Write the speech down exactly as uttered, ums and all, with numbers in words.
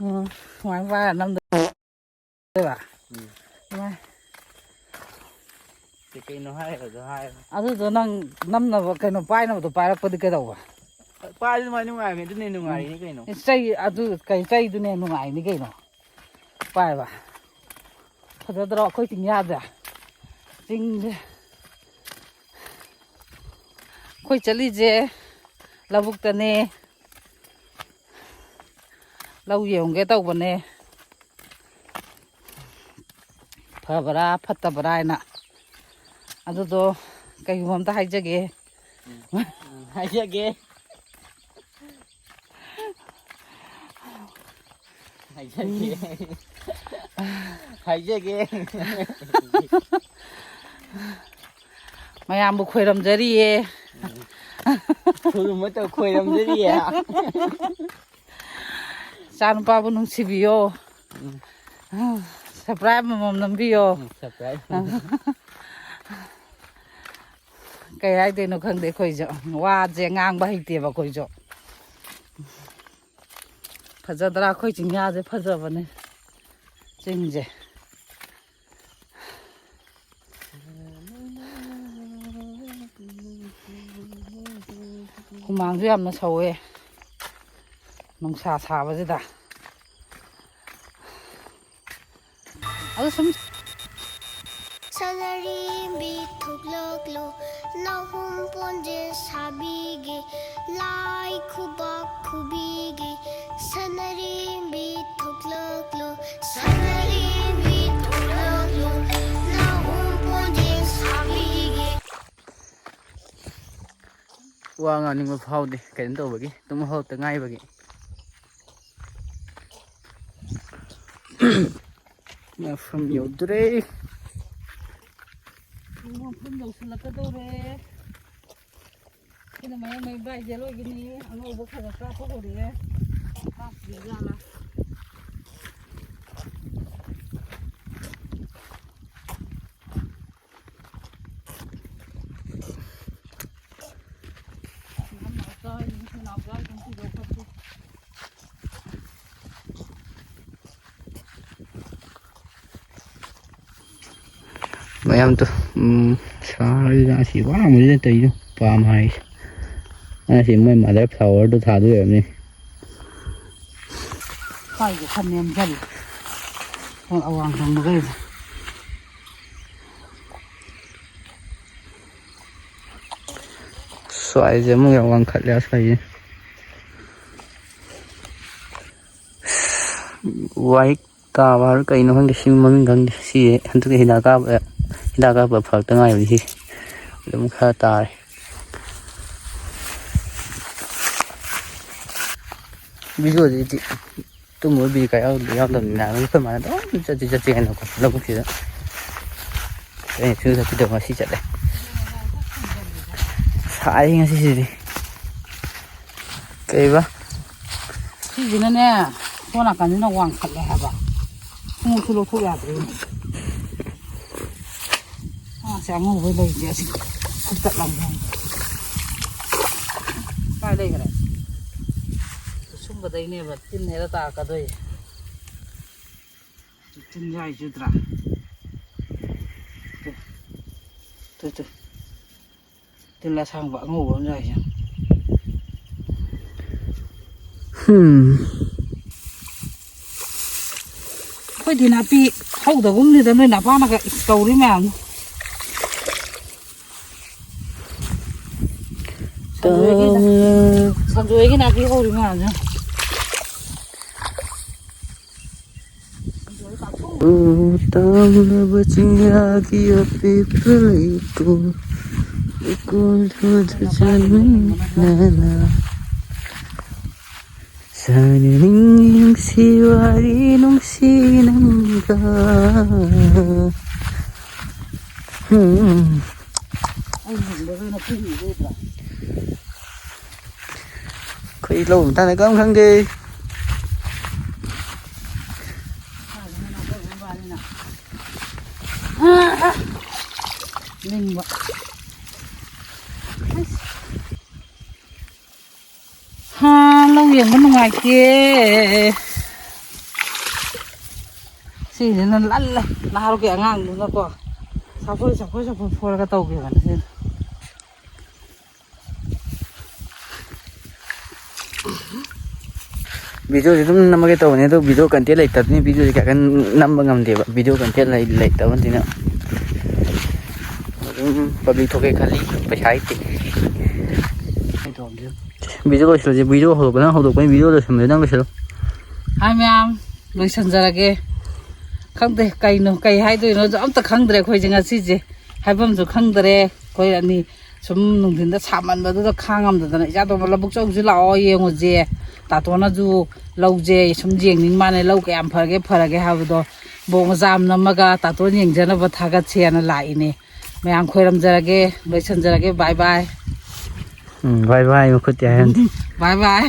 ꯎꯝ, ꯁꯨꯃꯥꯏꯅ ꯄꯥꯏꯔ ꯅꯝꯗꯣꯏꯕ꯫ ꯎꯝ꯫ ꯁꯨꯃꯥꯏ꯫ ꯀꯩ ꯀꯩꯅꯣ ꯍꯥꯏꯔꯣ, ꯑꯗꯨ ꯍꯥꯏꯔꯣ꯫ ꯑꯗꯨꯗꯣ ꯅꯪ ꯅꯝꯅꯕ ꯀꯩꯅꯣ ꯄꯥꯏꯅꯕꯗꯣ ꯄꯥꯏꯔꯛꯄꯗꯤ ꯀꯩꯗꯧꯕ? ꯄꯥꯏꯔꯗꯤ ꯑꯗꯨꯃꯥꯏꯅ ꯅꯨꯡꯉꯥꯏꯕꯅꯦ, ꯑꯗꯨꯅ ꯍꯦꯟꯅ ꯅꯨꯡꯉꯥꯏꯔꯤꯅꯤ ꯀꯩꯅꯣ꯫ ꯏꯁ, ꯆꯩ, ꯑꯗꯨ ꯀꯩ ꯆꯩꯗꯨꯅ ꯍꯦꯟꯅ ꯅꯨꯡꯉꯥꯏꯅꯤ ꯀꯩꯅꯣ꯫ ꯄꯥꯏꯕ꯫ ꯐꯖꯗ꯭ꯔꯣ ꯑꯩꯈꯣꯏ ꯆꯤꯡꯌꯥꯁꯦ? ꯆꯤꯡꯁꯦ꯫ ꯑꯩꯈꯣꯏ ꯆꯠꯂꯤꯁꯦ ꯂꯧꯕꯨꯛꯇꯅꯦ꯫ ꯂꯧ ꯌꯦꯡꯉꯨꯒꯦ ꯇꯧꯕꯅꯦ꯫ ꯐꯕ꯭ꯔꯥ ꯐꯠꯇꯕ꯭ꯔꯥ ꯍꯥꯏꯅ꯫ ꯑꯗꯨꯗꯣ ꯀꯩꯒꯨꯝꯕ ꯑꯝꯇ ꯍꯥꯏꯖꯒꯦ꯫ ꯎꯝ, ꯍꯥꯏꯖꯒꯦ꯫ ꯍꯥꯏꯖꯒꯦ꯫ ꯍꯥꯏꯖꯒꯦ꯫ ꯃꯌꯥꯝꯕꯨ ꯈꯣꯏꯔꯝꯖꯔꯤꯌꯦ꯫ ꯎꯝ꯫ ꯈꯨꯔꯨꯝꯕ ꯇꯧ, ꯈꯣꯏꯔꯝꯖꯔꯤꯌꯦ꯫ ꯏꯆꯥꯅꯨꯄꯥꯕꯨ ꯅꯨꯡꯁꯤꯕꯤꯌꯣ꯫ ꯎꯝ꯫ Subscribe ꯑꯃꯃꯝ ꯅꯝꯕꯤꯌꯣ꯫ ꯎꯝ, subscribe꯫ ꯀꯩ ꯍꯥꯏꯗꯣꯏꯅꯣ ꯈꯪꯗꯦ ꯑꯩꯈꯣꯏꯁꯨ꯫ ꯋꯥꯁꯦ ꯉꯥꯡꯕ ꯍꯩꯇꯦꯕ ꯑꯩꯈꯣꯏꯁꯨ꯫ ꯐꯖꯗ꯭ꯔꯥ? ꯑꯩꯈꯣꯏ ꯆꯤꯡꯌꯥꯁꯦ ꯐꯖꯕꯅꯦ꯫ ꯆꯤꯡꯁꯦ꯫ ꯍꯨꯃꯥꯡꯁꯨ ꯌꯥꯝꯅ ꯁꯧꯋꯦ ꯅꯨꯡꯁꯥ ꯁꯥꯕꯁꯤꯗ꯫ ꯑꯗꯨ ꯁꯨꯝ ꯁꯅꯔꯤꯕꯤ ꯊꯣꯛꯂꯛꯂꯣ, ꯅꯍꯨꯝ ꯄꯣꯟꯖꯦ ꯁꯥꯕꯤꯒꯦ, ꯂꯥꯏ ꯈꯨꯕꯥꯛ ꯈꯨꯕꯤꯒꯦ꯫ ꯁꯅꯔꯤꯕꯤ ꯊꯣꯛꯂꯛꯂꯣ, ꯁꯅꯔꯤꯕꯤ ꯊꯣꯛꯂꯛꯂꯣ, ꯅꯍꯨꯝ ꯄꯣꯟꯖꯦ ꯁꯥꯕꯤꯒꯦ꯫ ꯋꯥ ꯉꯥꯡꯅꯤꯡꯕ ꯐꯥꯎꯗꯦ, ꯀꯩꯅꯣ ꯇꯧꯕꯒꯤ, ꯇꯨꯝ ꯍꯧꯒꯠꯇ ꯉꯥꯏꯕꯒꯤ꯫ ꯃꯐꯝ ꯌꯧꯗ꯭ꯔꯦ꯫ ꯃꯐꯝ ꯌꯧꯁꯤꯜꯂꯛꯀꯗꯧꯔꯦ꯫ ꯁꯤꯅ ꯃꯌꯥꯡ ꯃꯌꯨꯝ ꯚꯥꯏ ꯖꯦꯜ ꯑꯣꯏꯒꯅꯤ꯫ ꯑꯉꯧꯕ ꯈꯔ ꯈꯔ ꯀꯥꯞꯄ ꯍꯧꯔꯛꯑꯦ꯫ ꯀꯥꯞꯇ꯭ꯔꯤꯖꯥꯠꯂꯥ? ꯅꯅꯥꯎꯆꯥ ꯍꯣꯏ, ꯅꯅꯥꯎꯆꯥ ꯍꯣꯏ ꯀꯨꯝꯁꯤꯗꯣ ꯐꯠꯇꯦ꯫ ꯃꯌꯥꯝꯗꯣ, ꯎꯝ, ꯁꯥꯔꯤꯗ ꯑꯁꯤ ꯋꯥꯔꯝꯕꯁꯤꯗ ꯇꯧꯔꯤꯗꯣ, ꯄꯥꯝ ꯍꯥꯏꯁꯦ꯫ ꯑꯁꯤ ꯃꯣꯏ ꯃꯥꯗꯔ ꯐ꯭ꯂꯥꯋꯔꯗꯣ ꯊꯥꯗꯣꯏ ꯑꯣꯏꯔꯝꯅꯤ꯫ ꯁ꯭ꯋꯥꯏꯁꯦ ꯈꯔ ꯅꯦꯝꯖꯜꯂꯦ꯫ ꯃꯣꯏ ꯑꯋꯥꯡ ꯊꯪꯕꯈꯩꯁꯦ꯫ ꯁ꯭ꯋꯥꯏꯁꯦ ꯑꯃꯨꯛ ꯌꯥꯝ ꯋꯥꯡꯈꯠꯂꯦ, ꯁ꯭ꯋꯥꯏꯁꯦ꯫ ꯋꯥꯍꯤꯛ ꯇꯥꯕ ꯍꯥꯏꯕ꯭ꯔꯥ ꯀꯩꯅꯣ ꯈꯪꯗꯦ, ꯁꯤ ꯃꯃꯤꯡ ꯈꯪꯗꯦ꯫ ꯁꯤꯁꯦ ꯍꯟꯗꯛꯀꯤ ꯍꯤꯗꯥꯛ ꯀꯥꯞꯄ, ꯍꯤꯗꯥꯛ ꯀꯥꯞꯄ ꯐꯔꯛꯇ ꯉꯥꯏꯕꯅꯤ ꯁꯤꯁꯦ꯫ ꯑꯗꯨꯝ ꯈꯔ ꯇꯥꯔꯦ꯫ ꯚꯤꯗꯤꯑꯣꯗꯤ ꯇꯨꯝꯃꯨꯕ ꯕꯤꯔ ꯀꯥ ꯌꯥꯎꯗ-, ꯌꯥꯎꯗꯕꯅꯤꯅ ꯑꯩꯈꯣꯏ ꯃꯥꯅ ꯑꯗꯨꯝ ꯆꯠꯁꯤ ꯆꯠꯁꯤ ꯍꯥꯏꯅꯀꯣ ꯂꯧꯕꯨꯛꯁꯤꯗ꯫ ꯑꯩꯅ ꯁꯨꯝ ꯆꯠꯄꯤꯗꯕ ꯉꯁꯤ ꯆꯠꯂꯦ꯫ ꯁꯥꯏ ꯉꯁꯤꯁꯤꯗꯤ꯫ ꯀꯩꯕ? ꯁꯤꯁꯤꯅꯅꯦ, ꯁꯣꯝ ꯅꯥꯀꯟꯁꯤꯅ ꯋꯥꯡꯈꯠꯂꯦ ꯍꯥꯏꯕ꯫ ꯈꯣꯡꯎꯞꯁꯨ ꯂꯧꯊꯣꯛ ꯌꯥꯗ꯭ꯔꯦ꯫ ꯑꯁꯦ ꯑꯉꯧꯕ ꯂꯩꯁꯦ ꯑꯁꯤ ꯐꯨꯛꯇꯠꯂꯝꯒꯦ꯫ ꯀꯥꯏ ꯂꯩꯈ꯭ꯔꯦ? ꯁꯨꯝꯕꯗꯩꯅꯦꯕ ꯇꯤꯟ ꯍꯦꯛꯇ ꯇꯥꯔꯛꯀꯗꯣꯏꯁꯦ꯫ ꯇꯤꯟ ꯌꯥꯏ ꯆꯨꯗ꯭ꯔꯥ? Two, two, two. ꯇꯤꯜ ꯑꯁꯥꯡꯕ ꯑꯉꯧꯕ ꯑꯃ ꯌꯥꯏꯁꯦ꯫ ꯍꯝ꯫ ꯑꯩꯈꯣꯏꯗꯤ ꯅꯥꯄꯤ ꯍꯧꯗꯒꯨꯝꯅꯤꯗ, ꯅꯣꯏ ꯅꯄꯥꯅꯒ ꯇꯧꯔꯤ ꯃꯌꯥꯝꯗꯣ꯫ ꯁꯟꯖꯣꯏꯒꯤ ꯅꯥ-, ꯁꯟꯖꯣꯏꯒꯤ ꯅꯥꯄꯤ ꯍꯧꯔꯤ ꯃꯌꯥꯝꯁꯦ꯫ ꯎ ꯇꯥꯡꯂꯕ ꯆꯤꯡꯌꯥꯒꯤ ꯑꯄꯤꯛꯄ ꯂꯩꯀꯣꯜ, ꯂꯩꯀꯣꯜꯗꯨꯗ ꯆꯠꯃꯤꯟꯅꯅ ꯁꯥꯟꯅꯅꯤꯡꯉꯤ ꯅꯨꯡꯁꯤ ꯋꯥꯔꯤ ꯅꯨꯡꯁꯤ ꯅꯪꯒ꯫ ꯎꯝ꯫ ꯑꯩ ꯍꯪꯕꯗ ꯅꯈꯨꯠ ꯍꯨꯏꯗꯣꯏꯗ꯭ꯔꯥ? ꯑꯩꯈꯣꯏ ꯂꯧ ꯃꯇꯥꯡꯗ ꯀꯔꯤꯝ ꯈꯪꯗꯦ꯫ ꯅꯤꯡꯕ꯫ ꯑꯁ꯫ ꯍꯥ, ꯂꯧ ꯌꯦꯡꯕ ꯅꯨꯡꯉꯥꯏꯇꯦ꯫ ꯁꯤꯁꯤꯅ ꯂꯜꯂꯦ, ꯅꯍꯥꯔꯣꯜꯒꯤ ꯑꯉꯥꯡꯗꯨꯅꯀꯣ꯫ ꯁꯥꯐꯣꯏ ꯁꯥꯐꯣꯏ ꯁꯥꯐꯣꯏ ꯐꯣꯔꯒ ꯇꯧꯒꯦꯕꯅꯦ ꯁꯤꯗ꯫ ꯚꯤꯗꯤꯑꯣꯁꯦ ꯑꯗꯨꯝ ꯅꯝꯃꯒꯦ ꯇꯧꯕꯅꯦ, ꯑꯗꯣ ꯚꯤꯗꯤꯑꯣ ꯀꯟꯇꯦꯟ ꯂꯩꯇꯕꯅꯤꯅ ꯚꯤꯗꯤꯑꯣꯁꯦ ꯀꯌꯥ ꯀꯟꯅ ꯅꯝꯕ ꯉꯝꯗꯦꯕ, ꯚꯤꯗꯤꯑꯣ ꯀꯟꯇꯦꯟ ꯂꯩ- ꯂꯩꯇꯕꯅꯤꯅ꯫ ꯑꯗꯨꯝ ꯄꯕ꯭ꯂꯤꯛ ꯊꯣꯛꯀꯦ ꯈꯜꯂꯤ, ꯄꯩꯁꯥ ꯂꯩꯇꯦ꯫ ꯚꯤꯗꯤꯑꯣ ꯂꯣꯏꯁꯤꯜꯂꯁꯤ, ꯚꯤꯗꯤꯑꯣ ꯍꯧꯗꯣꯛꯄ ꯅꯪ ꯍꯧꯗꯣꯛꯄꯅꯤ, ꯚꯤꯗꯤꯑꯣ ꯂꯣꯏꯁꯤꯟꯕꯗꯤ ꯅꯪ ꯂꯣꯏꯁꯤꯜꯂꯣ꯫ ꯍꯥꯏ ꯃꯌꯥꯝ, ꯂꯣꯏꯁꯤꯟꯖꯔꯒꯦ꯫ ꯈꯪꯗꯦ ꯀꯩꯅꯣ, ꯀꯩ ꯍꯥꯏꯗꯣꯏꯅꯣꯁꯨ ꯑꯝꯇ ꯈꯪꯗ꯭ꯔꯦ ꯑꯩꯈꯣꯏꯁꯦ ꯉꯁꯤꯁꯦ꯫ ꯍꯥꯏꯐꯝꯁꯨ ꯈꯪꯗ꯭ꯔꯦ꯫ ꯑꯩꯈꯣꯏ ꯑꯅꯤ ꯁꯨꯝ ꯅꯨꯡꯊꯤꯟꯗ ꯁꯥꯃꯟꯕꯗꯨꯗ ꯈꯥꯡꯉꯝꯗꯗꯅ, "ꯏꯆꯥ ꯇꯣꯝꯕ ꯂꯧꯕꯨꯛ ꯆꯧꯁꯤ ꯂꯥꯛꯑꯣ, ꯌꯦꯡꯉꯨꯁꯦ, ꯇꯥꯇꯣꯅꯁꯨ ꯂꯧꯁꯦ ꯁꯨꯝ ꯌꯦꯡꯅꯤꯡ ꯃꯥꯅꯦ, ꯂꯧ ꯀꯌꯥꯝ ꯐꯔꯒꯦ ꯐꯔꯒꯦ ꯍꯥꯏꯕꯗꯣ ꯕꯣꯛ ꯃꯆꯥ ꯑꯃ ꯅꯝꯃꯒ ꯇꯥꯇꯣꯅ ꯌꯦꯡꯖꯅꯕ ꯊꯥꯒꯠꯁꯦꯅ ꯂꯥꯛꯏꯅꯦ꯫" ꯃꯌꯥꯝ ꯈꯣꯏꯔꯝꯖꯔꯒꯦ, ꯂꯣꯏꯁꯤꯟꯖꯔꯒꯦ꯫ ꯕꯥꯏ ꯕꯥꯏ꯫ ꯎꯝ, ꯕꯥꯏ ꯕꯥꯏ ꯃꯈꯨꯠꯇꯤ ꯍꯥꯏꯍꯟꯗꯦ꯫ ꯕꯥꯏ ꯕꯥꯏ꯫